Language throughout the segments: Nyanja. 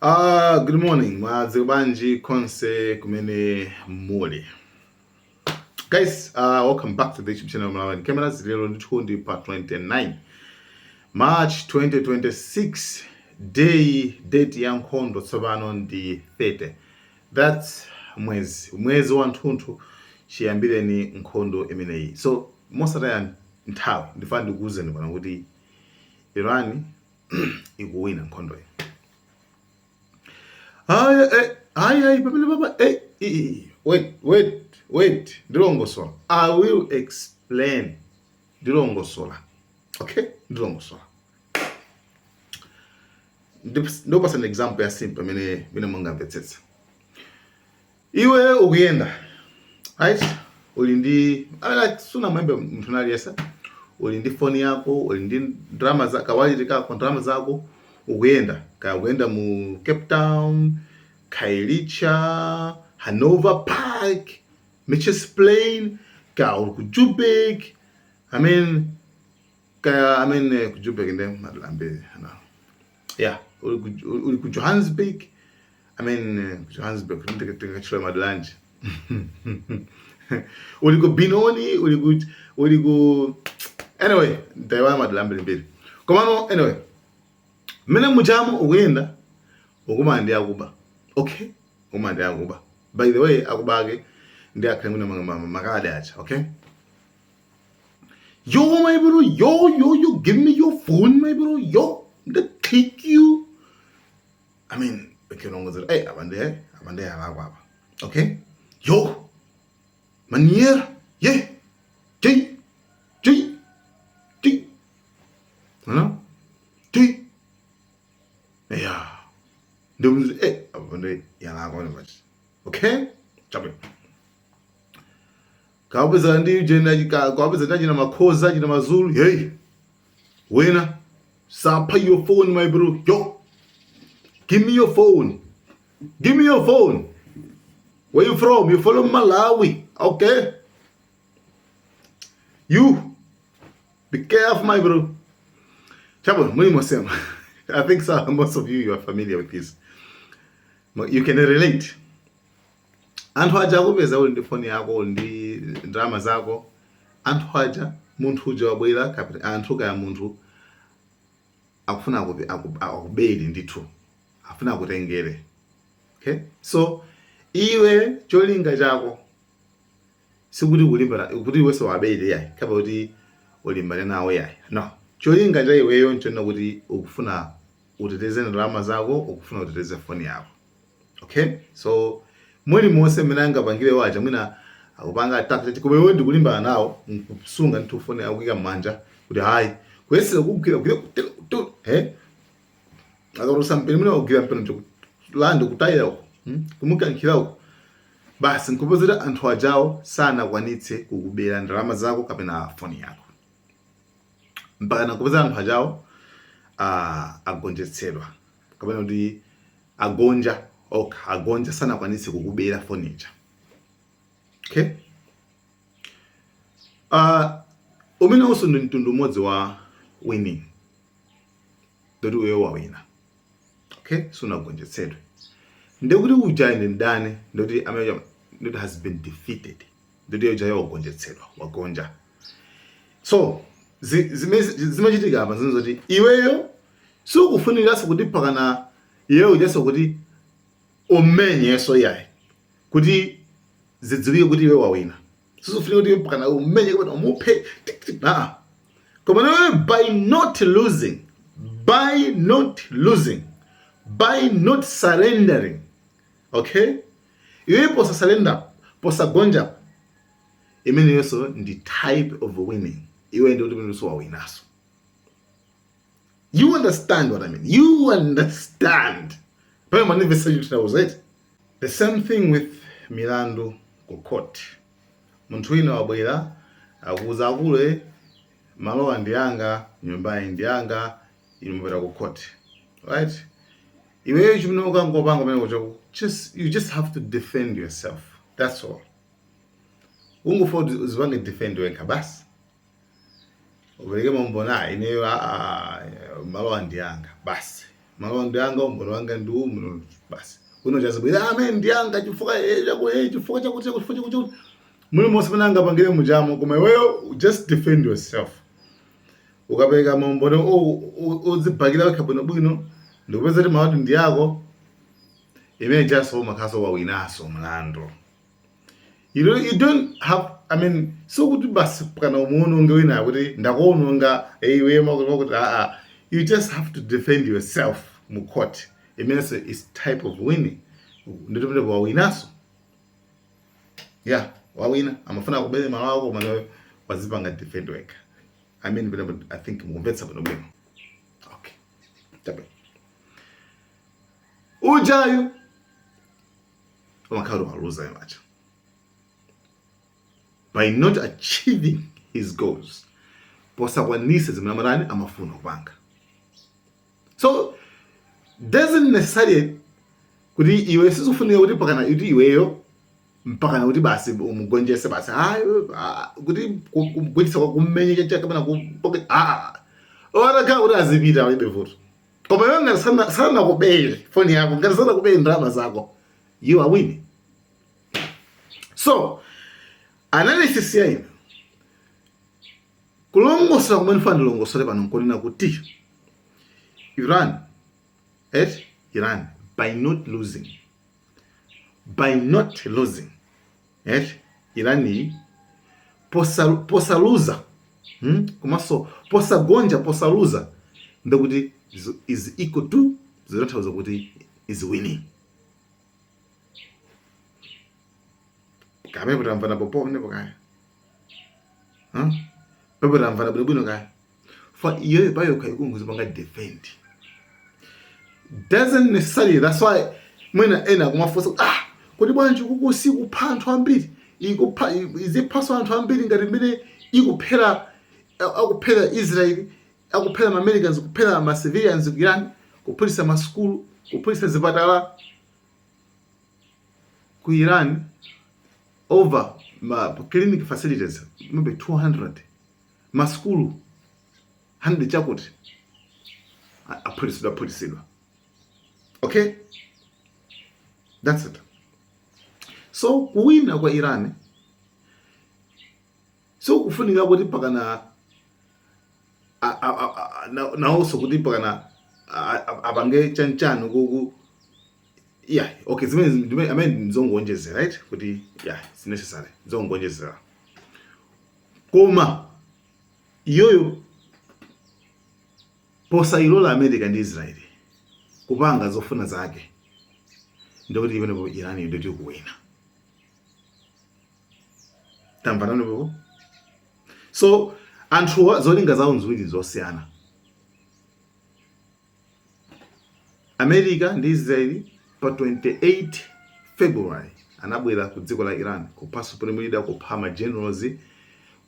Good morning, mwadzuka bwanji konse kumene muli. Guys, welcome back to the YouTube channel Malawi Cameras. Lero ndithu ndi pa 29 March 2026, day date ya nkhondo tsopano ndi 30. That's mwezi wathunthu chiyambireni nkhondo imeneyi. So mosataya nthawi, ndifuna ndikuwuzeni pano kuti Iran ikuwina nkhondo iyi. Ayi, ayi, ayi, pamene papa, wait, wait, wait, ndilongosola. I will explain. Ndilongosola. Okay, ndilongosola. Ndikupasa an example ya simple imene mungamvetsetsa. Iwe ukuyenda, right? Uli ndi, I mean, like, sunamwembe munthu naliyesa, uli ndi foni yako, uli ndi ndalama za ka wallet kako, ndalama zako, ukuyenda, kaya ukuyenda mu Cape Town, Khayelitsha, Hanover Park, Mitchells Plain, kaya uli ku Joburg, I mean, kaya, I mean, ku Joburg ndi madera no. Yeah, uli ku Johannesburg, I mean, ku Johannesburg ndikachula madera, uli ku Benoni, uli ku anyway, ndaiwala madera mbirimbiri. Komano anyway, mmene mujamo ukuyenda, ukumana ndi akuba, okay? Ukumana ndi akuba. By the way, akuba ake ndi akhale mwina makadi aja, okay? "Yo, my bro, yo, yo, yo, give me your phone, my bro, yo, they take you." I mean, ukinongozera, hey, abande alakwa apa. Okay? "Yo, maniera, yeah, J, J, J, you know? J, yeah." Ndio, eh, abande yalakwa ne. Okay? Chabe. Kawapeza ndi jena, kawapeza ndi achina Makhoza, achina Mazulu. "Hey wena, sapha your phone, my bro. Yo, give me your phone, give me your phone. Where you from? You from Malawi? Okay, you be careful, my bro." Chabo muli mosema. I think so, most of you, you are familiar with this, you can relate. Anthu aja akupeza uli ndi foni yako, uli ndi ndalama zako. Anthu aja, munthu uja wabwera, kapena anthu, kaya munthu akufuna akubere ndithu, afuna akutengere, okay? So iwe cholinga chako sikuti kulimbana kuti iwenso wabere, yayi, kapa kuti ulimbane nawo, yayi, no. Cholinga cha iweyo nchonena kuti ukufuna uteteze ndalama zako, ukufuna uteteze foni yako, okay? So muli monse mmene angapangire waja, mwina akupanga attack, koma iwe ndikulimbana nawo, nkusunga ndithu foni yako, kuyika m'manja kuti hayi, kuyesera kugwira gwira eh akatosa mpeni, mwina kugwira mpeni njo landi kutayira uko, Kumukankhira uko basi, nkupezera anthu ajawo sanakwanitse kukubera ndalama zako kapena foni yako, mpaka nakupezera anthu ajawo agonjetsedwa, kapena kuti agonja. Okay, agonja, sanakwanitse kukubera foni ija, okay? Umenewonso ndi mtundu umodzi wa winning, ndoti iweyo wawina, okay? Sunagonjetsedwe. Ndekuti uja ndi mdani, ndoti amene ndoti has been defeated, ndoti uja wagonjetsedwa, wagonja. So zimachitika apa zinthu zoti iweyo sukufuniranso kuti pakana iweyo ujaso kuti umenyeso, yayi, kuti zidziwike kuti iwe wawina. Sikufunika kuti pakana umenye kapena umuphe tik, tik, ah. Koma iwe by not losing, by not losing, by not surrendering, okay? Iwe posa surrender, posagonja, imeneyonso ndi type of winning. Iwe ndi kuti imenenso wawinaso. You understand what I mean? You understand pamene manimvesa chinthu it? The same thing with milandu ku court. Munthu wina wabwera, akuuza, "Akulu, malowa ndi anga, nyumbayi ndi anga." Inu mupita ku court, right? Iweyo chimene ukangopanga pamene kuchako, just you just have to defend yourself, that's all. Ungofuna kuti uzipange defend wekha basi, upereke maumboni, "Ah, ineyo, ah, malowa ndi anga," basi. Malo ndi anga, umboni wanga ndi uwu basi. Wina chazibwera amene ndi anga chifukwa chifukwa chakuti chifukwa chakuti muli monse pamene angapangire mujamo, koma iweyo just defend yourself. Ukapereka maumboni udzibakira wekha bwinobwino ndikupeza kuti mawati ndi yako imene just umakhaso wawinaso mlandu. You don't have, I mean, sokuti basi kana umuononge wina kuti ndakuononga iwe makuti aa, you just have to defend yourself mu court. Imenenso is type of winning. Ndito pamene wawinaso. Yeah, wawina. Amafuna kubere malo ako koma iwe wazipanga defend wekha. I mean, pamene I think mukumvetsa bwinobwino. Okay, tabe ujayu umakhala waluza imacha by not achieving his goals, posakwanisa zimene amatani, amafuna kupanga. So doesn't necessarily kuti iwe sizofunika kuti pakana kuti iweyo mpakana kuti basi umugonjese basi, hayi, kuti kumgonjesa kummenye chacha kapena ah, watakhala kuti azipita, palibe vuto. Koma iwe ngati sanakubere foni yako, ngati sanakubere ndalama zako, you are winning. So analysis ya ine, kulongosola kumene ndifuna ndilongosole pano nkunena kuti Iran et Iran by not losing et Iran iyi posaluza, Komanso posagonja, posaluza, ndekuti is equal to, zitanthauza kuti is winning. Kapepo tamvana popo pamenepo kaya, huh? Pepo tamvana bwinobwino kaya. For iyoyo payokha ikungozipanga defend doesn't necessarily, that's why mwina ena kumafunsa, "Ah, kodi bwanji kuku sikupha anthu ambiri, ikupha, iziphaso anthu ambiri ngati mmene ikuphera, akuphera Israel, akuphera ma Americans, kuphera ma civilians ku Iran, kuphulitsa masukulu, kuphulitsa zipatala ku Iran, over ma clinic facilities maybe 200, masukulu 100 chakuti aphulitsidwa, aphulitsidwa." Okay, that's it. So kuwina kwa Iran so kufunika kuti pakana nawonso kuti pakana apange chanchano kuku. Yeah, okay, zimene amene nzongonjezera, right? Kuti yeah, it's necessary, nzongonjezera. Koma iyoyo posayilola America ndi Israeli kupanga zofuna zake, ndikuti imenepo Iran ndoti kuwina. Tamva nanepo? So anthuwa zolinga zawo nziwiri zosiyana. America ndi Israeli pa 28 February anabwera ku dziko la Iran kupha supreme leader, kupha ma generals,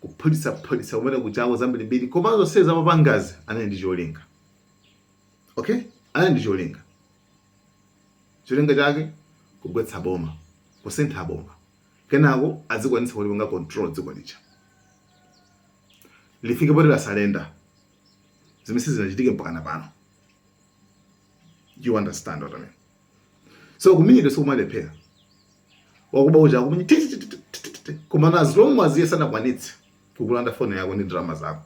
kuphulitsaphulitsa kumene kuchako zambirimbiri. Koma zonse zamapangazi anali ndi cholinga. Okay, anali ndi cholinga. Cholinga chake kugwetsa boma, kusintha boma, kenako azikwanitsa kulipanga control dziko lija, lifike poti la surrender, zimene sizinachitike mpaka pano. You understand what I mean? So kumenyedwa sikumalephera. Wakuba uja akumenya ti ti ti ti ti ti ti, koma as long as iye sanakwanitse kukulanda foni yako ndi ndalama zako,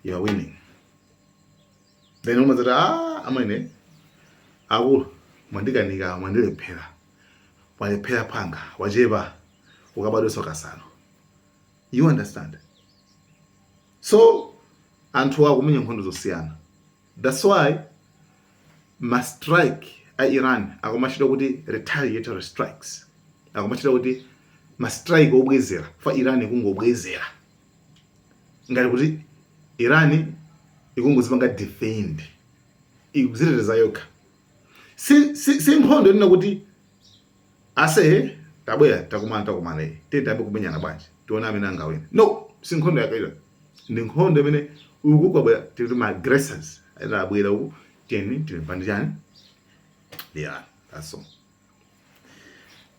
you are winning. Then umadzati, "Ah, amwene akulu, mwandikanika, mwandilephera, walephera phanga, wachepa, ukabadwenso kasanu." You understand? So anthu akumenya nkhondo zosiyana. That's why ma strike a Iran akumachita kuti retaliatory strikes, akumachita kuti ma strike obwezera. Fa Iran ikungobwezera ngati kuti Iran ikungozipanga defend, ikuziteteza yokha. Si nkhondo inena kuti ase tabwera, takumana, takumana, tiye tiyambe kumenyana bwanji, tione amene angawine. No, si nkhondo yakaira. Ndi nkhondo imene uku kwabwera tikuti ma aggressors ena abwera uku, tiyeni tilimbane chani? Yeah, that's all.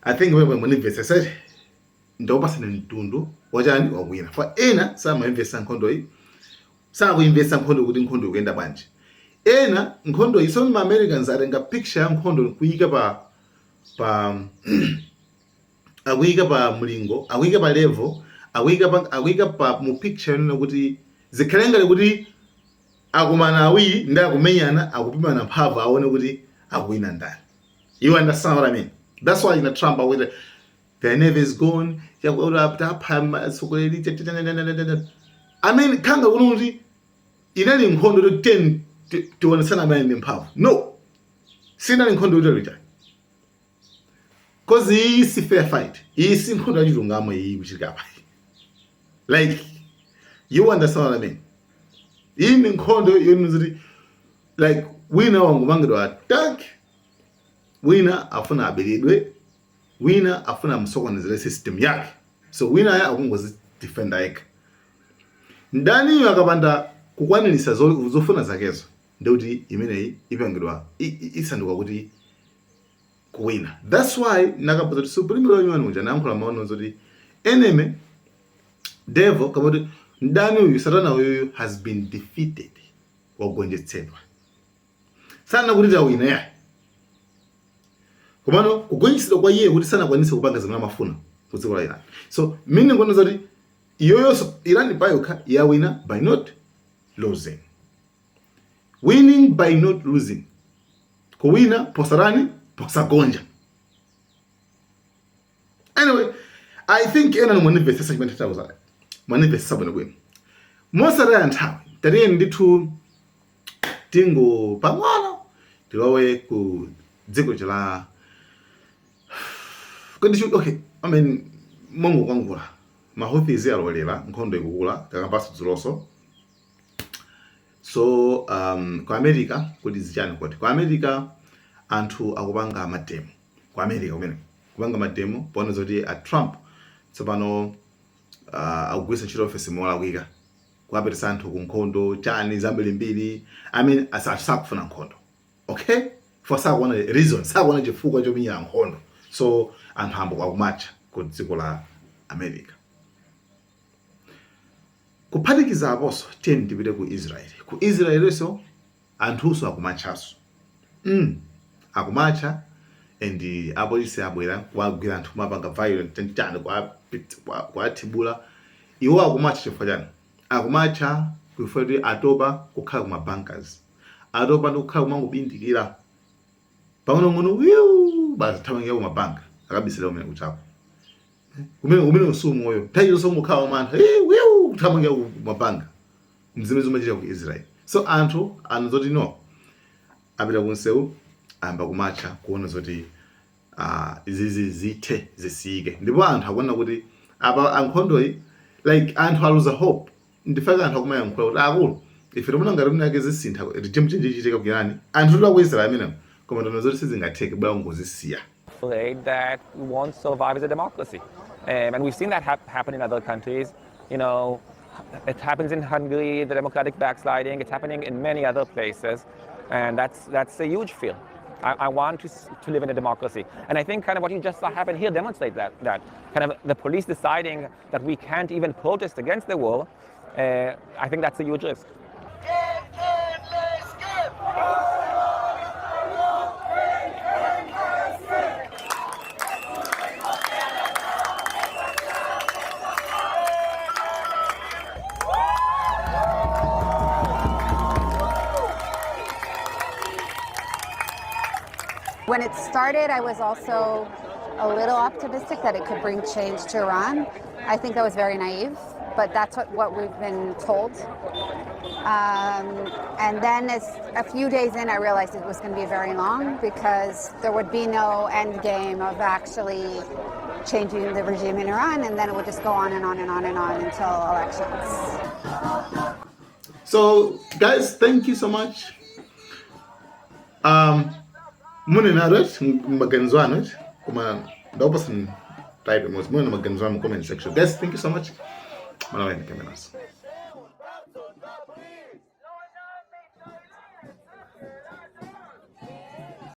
I think wewe munimvetsesa. Ndakupasani mtundu wachani, wakwina. Fa ena samamvetsa nkhondo iyi. Sakuimvetsa nkhondo kuti nkhondo ikuyenda bwanji. Ena nkhondo iso ma Americans atenga picture ya nkhondo kuyika pa akuyika pa mlingo, akuyika pa level, akuyika pa mu picture yonena kuti zikhale ngati kuti akumana awiri ndi akumenyana, akupimana mphamvu, aone kuti akuwina ndani. You understand what I mean? That's why ina Trump akuti the navy is gone, tapha atsogoleri. I mean, khanga kuno kuti inali nkhondo yoti 10 tionetsana amene ndi mphamvu. No, sinali nkhondo yotero ija, 'cause iyi si fair fight, iyi si nkhondo yachilungamo iyi kuchitika apa. Like, you understand what I mean? Iyi ni nkhondo yonena like wina wangumangidwa attack, wina afuna aberedwe, wina afuna amsokonezere system yake, so wina aya akungozidefenda yekha. Mdaniyo akapanda kukwanirisa zofuna zakezo, ndikuti imeneyi ipangidwa isanduka kuti kuwina. That's why nakapoza kuti supreme leader uja nayankhula maono zoti enemy devil, kapoti mdani uyu, Satana uyuyu, has been defeated, wagonjetsedwa. Sana kuti tawina yayi, komano kugonjetsedwa kwa iye kuti sanakwanise kupanga zimene amafuna ku dziko la Iran. So meaning kuona zoti iyoyonso Iran payokha yawina by not losing, winning by not losing, kuwina posarani, posagonja. Anyway, I think ena nimwanimvetsetsa chimene titauza, mwanimvetsetsa bwinobwino. Mosataya nthawi, tatiyeni ndithu tingo pang'ono tilowe ku dziko la kodi. Okay, I mean, mongokwangula, ma Houthis alowelera, nkhondo ikukula, takambaso dzuloso. So ku America kuti zichani? Kuti ku America anthu akupanga ma demo, ku America kumene kupanga ma demo poona zoti a Trump tsopano akugwiritsa ntchito ofesi molakwika, kuwapitisa anthu ku nkhondo, chani zambirimbiri. I mean, sakufuna nkhondo, okay, for sakuona reason, sakuona chifukwa chomenyera nkhondo. So anthu ambo akumatcha ku dziko la America. Kuphatikiza aponso, tiyeni tipite ku Israel. Ku Israelinso anthunso akumatchaso, akumatcha and apolisi abwera kuwagwira anthu, kumapanga violent chani, kuwathibula. Iwo akumatcha chifukwa chani? Akumatcha chifukwa kuti atopa kukhala kuma bunkers, atopa ndi kukhala kumangobindikira pang'onong'ono, wiu, basi thamangira kuma bunker, akabisira kumene kuchako kumene usiku moyo nthawi zonse ungokhala wamantha, wiu, kuthamangira kuma bunker. Mzimene zimachitika ku Israel. So anthu anu zoti no, apita kunsewu, ayamba kumatcha kuona zoti izizi zithe, zisiyike. Ndipo anthu akuona kuti apa ankhondoyi, like, anthu aluza hope. Ndifake anthu akumayankhula kuti akulu, ife timuna ngati munake zisintha, regime change ichitika ku Iran. Anthu tili ku Israel amenewo, koma tona zoti sizingatheke, bwa ngozisiya. Afraid that we won't survive as a democracy. And we've seen that happen in other countries. It happens in Hungary, the democratic backsliding. It's happening in many other places. And that's a huge fear. I want to live in a democracy. And I think kind of what you just saw happen here demonstrates that kind of the police deciding that we can't even protest against the war, I think that's a huge risk. When it started, I was also a little optimistic that it could bring change to Iran. I think I was very naive, but that's what we've been told. And then as a few days in, I realized it was going to be very long because there would be no end game of actually changing the regime in Iran, and then it would just go on and on and on and on until elections. So guys, thank you so much. Munena right maganizo anu, right? Koma ndakupasani type imodzi, munena maganizo anu mu comment section. Guys, thank you so much. Malawi Cameras.